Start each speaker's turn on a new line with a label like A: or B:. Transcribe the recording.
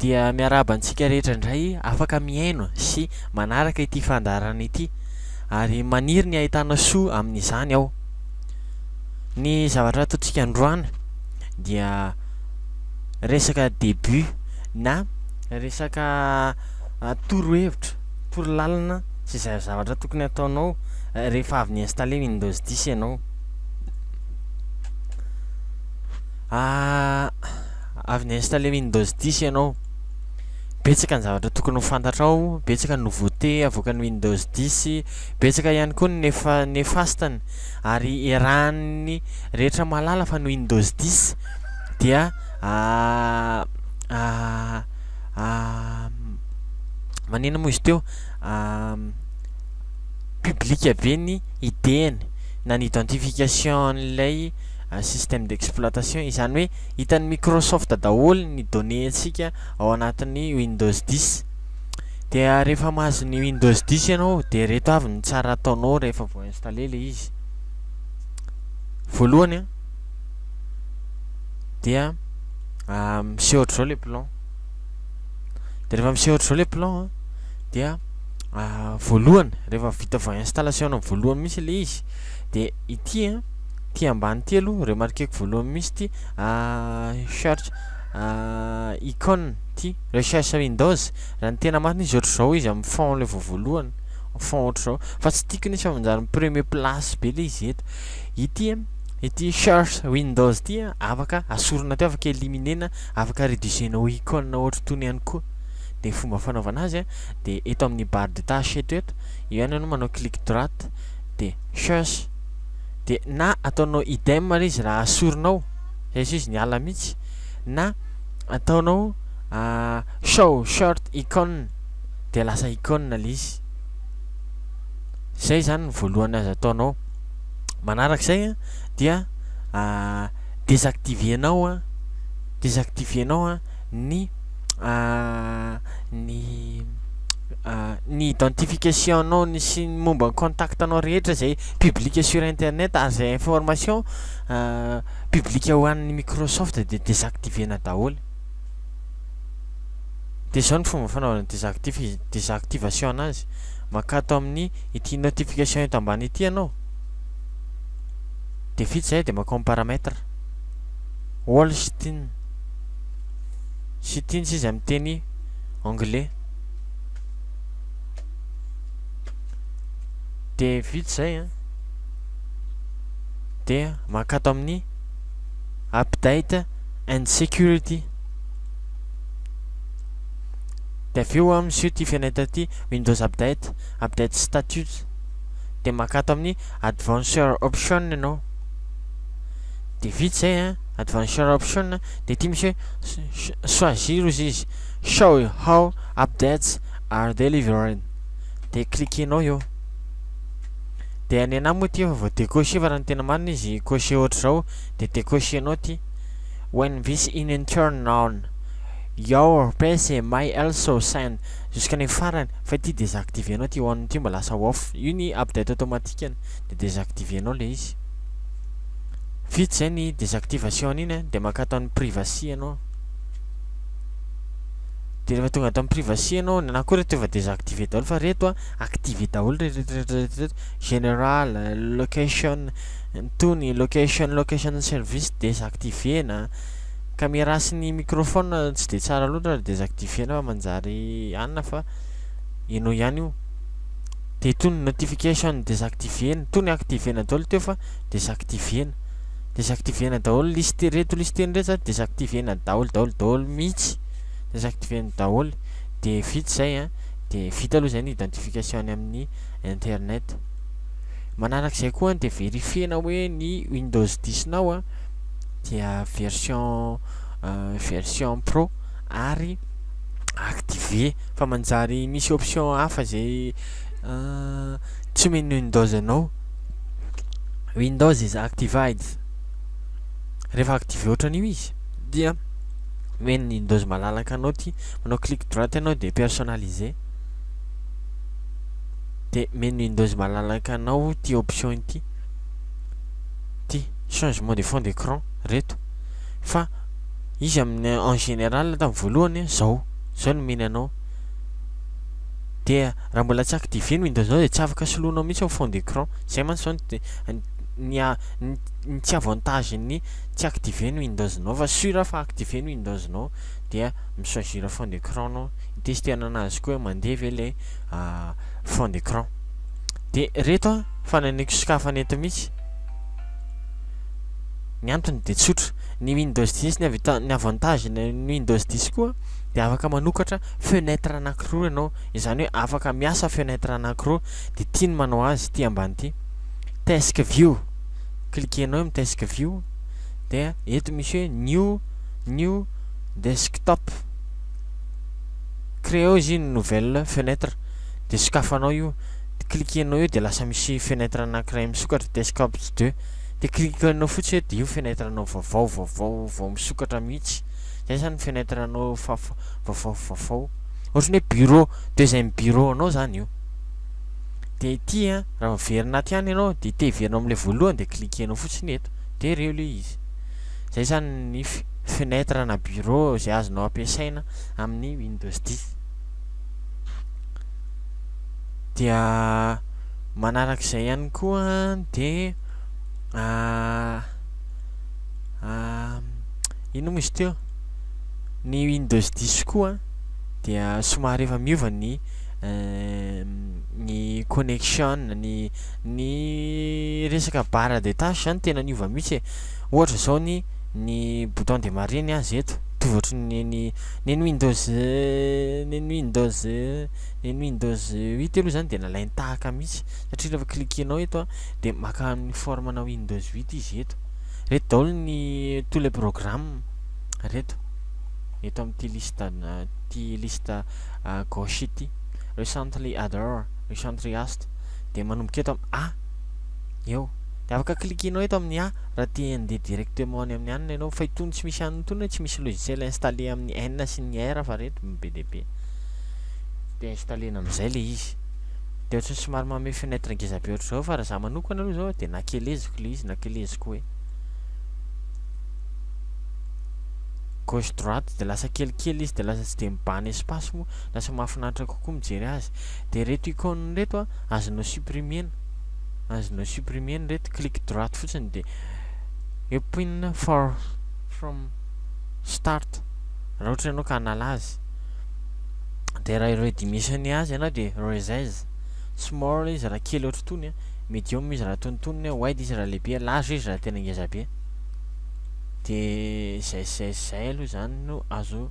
A: Dia miarahaba antsika rehetra indray afaka mihaino sy manaraka ity fandaharana ity ary maniry ny hahitana soa amin'izany aho. Ny zavatra ataontsika androany dia resaka début na resaka torohevitra, torolalana sy izay zavatra tokony hataonao rehefa avy ni-installer Windows 10 ianao. Avy ni-installer Windows 10 ianao. Betsaka ny zavatra tokony ho fantatrao, betsaka ny nouveauté avoakan'ny Windows 10, betsaka ihany koa ny nefa- nefastany ary iarahan'ny rehetra mahalala fa ny Windows 10 dia manina moa izy teo public be ny idée-ny na ny identification an'ilay système d'exploitation, izany hoe hitan'ny Microsoft daholo ny données antsika ao anatin'ny Windows 10. Dia rehefa mahazo ny Windows 10 ianao dia ireto avy ny tsara ataonao rehefa vao installer ilay izy. Voalohany an, dia miseho ohatr'izao ilay plan. Dia rehefa miseho ohatr'izao ilay plan an, dia voalohany rehefa vita vao installation-nao voalohany mihitsy ilay izy dia ity an, ity ambany ity aloha remarqueko voalohany mihitsy ity search icône ity recherche Windows raha ny tena marina izy ohatr'izao izy amin'ny fond ilay vao voalohany fond ohatr'izao fa tsy tiako nefa manjary ny premier place be ilay izy eto ity an ity search Windows ity an afaka asorina teo afaka éliminer-na afaka réduire-na ho icône ohatr'itony ihany koa dia fomba fanaovana azy an dia eto amin'ny barre de tâche eto eto eo ihany ianao manao clic droite dia search dia na ataonao idem ary izy raha asorinao zay izy izy miala mihitsy na ataonao show short icon dia lasa icon le izy zay zany ny voalohany azo ataonao manarak'izay a dia désactiver-nao a désactiver-nao a ny ny ny identification-nao ny sy ny momba ny contact-nao rehetra izay public sur internet ary izay information public ho an'ny Microsoft dia désactiver-na daholo. Dia izao ny fomba fanaovana désactif- désactivation anazy, mankato amin'ny ity notification eto ambany ity ianao, dia vita izay dia mankao amin'ny paramètre, all setting, settings izy amin'ny teny anglais. Dia vita izay an, dia mankato amin'ny update and security. Dia avy eo an miseho ity fenêtre ity Windows update, update status. Dia mankato amin'ny advanced option ianao. Dia vita izay an, advanced option, dia ity misy hoe choisir ozy izy, show how updates are delivered. Dia cliquer-nao eo. Dia ny anahy moa ity efa voa-décocher fa raha ny tena marina izy cocher ohatr'izao dia décocher-nao ity. When this in turn on, your PC may also send jusqu'à ny farany fa ity désactiver-nao ity on ity mba lasa off. Io ny update automatique-ny dia désactiver-nao ilay izy. Vita izay ny désactivation an'iny an, dia mankato amin'ny privacy ianao. Dia rehefa tonga ato amin'ny privacy ianao, ny anahy koa reto efa désactiver daholo fa reto an activer daholo reto reto reto reto, general, location, itony location, location service désactiver-na, caméra sy ny microphone tsy dia tsara loatra raha désactiver-na fa manjary anona fa ianao ihany io. Dia itony notification désactiver-na, itony activer-na daholo teo fa désactiver-na, désactiver-na daholo liste reto liste reto zany désactiver-na daholo daholo daholo mihitsy, désactiver-na daholo dia vita izay an, dia vita aloha izay ny identification any amin'ny internet. Manarak'izay koa dia vérifier-na hoe ny Windows 10-nao an dia version version pro ary activer fa manjary misy option hafa izay tsy omen'ny Windows anao. Windows is activated. Rehefa activer ohatran'io izy dia omen'ny Windows malalaka anao ity, manao clic droite ianao dia personnaliser. Dia omen'ny Windows malalaka anao ity option ity. Ity changement de fond d'écran reto. Fa izy amin'ny en général tamin'ny voalohany zao. Zao no omeny anao. Dia raha mbola tsy activé ny Windows-nao dia tsy afaka soloinao mihitsy ny fond d'écran. Zay mantsy zao ny ny ny tsy avantage-n'ny tsy activé ny Windows-nao fa sûr fa activé ny Windows-nao dia mi-choisir fond d'écran-nao hitestena anazy koa hoe mandeha ve le fond d'écran. Dia reto a fa naniko sokafana eto mihitsy. Ny antony dia tsotra, ny Windows 10 ny avita ny avantage ny Windows 10 koa dia afaka manokatra fenêtre anankiroa ianao, izany hoe afaka miasa fenêtre anankiroa dia ity ny manao azy ity ambany ity. Task view, cliquenao eo amin'ny task view dia eto misy hoe new new desktop. Créeo izy une nouvelle fenêtre dia sokafanao io, cliquenao io dia lasa misy fenêtre anankiray misokatra desktop 2 dia cliquenao fotsiny hoe dia io fenêtre anao vaovao vaovao vao misokatra mihitsy. Zay zany fenêtre anao fa vaovao vaovao. Ohatran'ny hoe bureau, deuxième bureau anao zany io. Dia ity a raha miverina aty ihany ianao dia te hiverina amin'ilay voalohany dia cliquenao fotsiny eto dia reo ilay izy. Zay zany ny fenêtre na bureau izay azonao ampiasaina amin'ny Windows 10. Dia manarak'izay ihany koa dia ino moa izy teo? Ny Windows 10 koa dia somary efa miova ny ny connexion ny ny resaka barre de tâche zany tena niova mihitsy e. Ohatra zao ny ny bouton démarrer ny azy eto mitovy ohatran'ny ny ny Windows ny Windows ny Windows 8 aloha zany dia nalainy tahaka mihitsy satria rehefa cliquenao eto a dia maka ny forme na Windows 8 izy eto. Reto daholo ny tous les programmes reto eto amin'ity liste ty liste gauche ity. Recently added, recently used dia manomboka eto amin'ny A eo. Dia afaka cliquenao eto amin'ny A raha te handeha directement any amin'ny anina ianao fa itony tsy misy anina itony hoe tsy misy logiciel installé amin'ny N sy ny R fa reto be dia be. Dia installena amin'izay ilay izy. Dia ohatran'ny somary manome fenêtre ngeza be ohatr'izao fa raha za manokana aloha zao dia nakeleziko ilay izy, nakeleziko hoe gauche droite dia lasa kelikely izy dia lasa tsy dia mibahana espace moa, lasa mahafinaritra kokoa mijery azy. Dia ireto icône ireto a azonao supprimena, azonao supprimena ireto, clic droite fotsiny dia open for from start raha ohatra ianao ka hanala azy. Dia raha redimensionner azy ianao dia resize, small izy raha kely ohatr'itony a, medium izy raha antonontonony a, wide izy raha lehibe, large izy raha tena ngeza be. Dia zay zay zay aloha zany no azo